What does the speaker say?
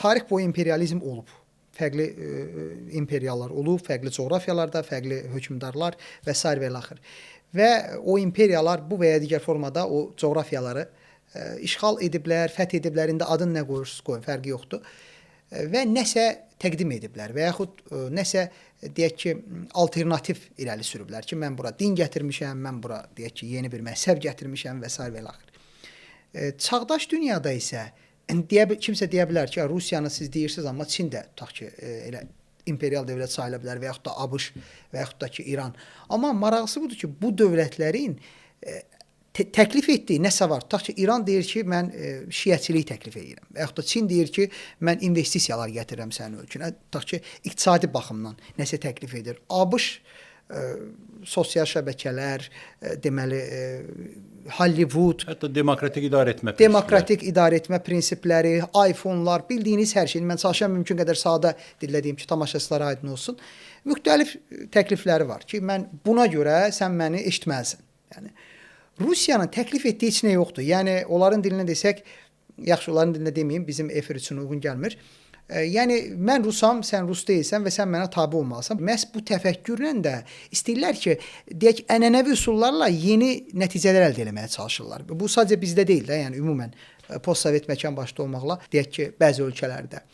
Tarix boyu imperializm olub. Fərqli imperiyalar olub, fərqli coğrafiyalarda, fərqli hökmdarlar və sair və ilaxır. Və o imperiyalar bu və ya digər formada o coğrafiyaları işğal ediblər, fəth ediblər. İndi adını nə qoyursunuz qoyun, fərqi yoxdur. Və nəsə təqdim ediblər və yaxud nəsə deyək ki, alternativ irəli sürüblər ki, mən bura din gətirmişəm, mən bura deyək ki, yeni bir məzhəb gətirmişəm və sair və ilaxır. Çağdaş dünyada isə kimsə deyə bilər ki, Rusiyanı siz deyirsiniz, amma Çin də tutaq ki, elə imperial dövlət sayıla bilər və yaxud da ABŞ və yaxud da ki, İran. Amma maraqlısı budur ki, bu dövlətlərin təklif etdiyi nəsə var. Tutaq ki, İran deyir ki, mən şiəçilik təklif edirəm. Və yaxud da Çin deyir ki, mən investisiyalar gətirirəm sənin ölkənə. Tutaq ki, iqtisadi baxımdan nəsə təklif edir. ABŞ sosial şəbəkələr, deməli Hollywood, Hətta demokratik idarə etmə prinsipləri. Demokratik idarə etmə prinsipləri, iPhone-lar, bildiyiniz hər şey. Mən çalışıram mümkün qədər sadə dillə deyim ki, tamaşaçılara aydın olsun. Müxtəlif təklifləri var ki, mən buna görə sən məni eşitməlisən. Yəni Rusiyanın təklif etdiyi heç nə yoxdur. Yəni onların dilində desək, yaxşı onların dilində deməyim, bizim efir üçün uyğun gəlmir. Yəni mən rusam, sən rus deyilsən və sən mənə tabe olmalısan. Məhz bu təfəkkürlə də istəyirlər ki, deyək, ənənəvi üsullarla yeni nəticələr əldə etməyə çalışırlar. Bu sadəcə bizdə deyil də, yəni ümumən postsovet məkan başda olmaqla, deyək ki, bəzi ölkələrdə.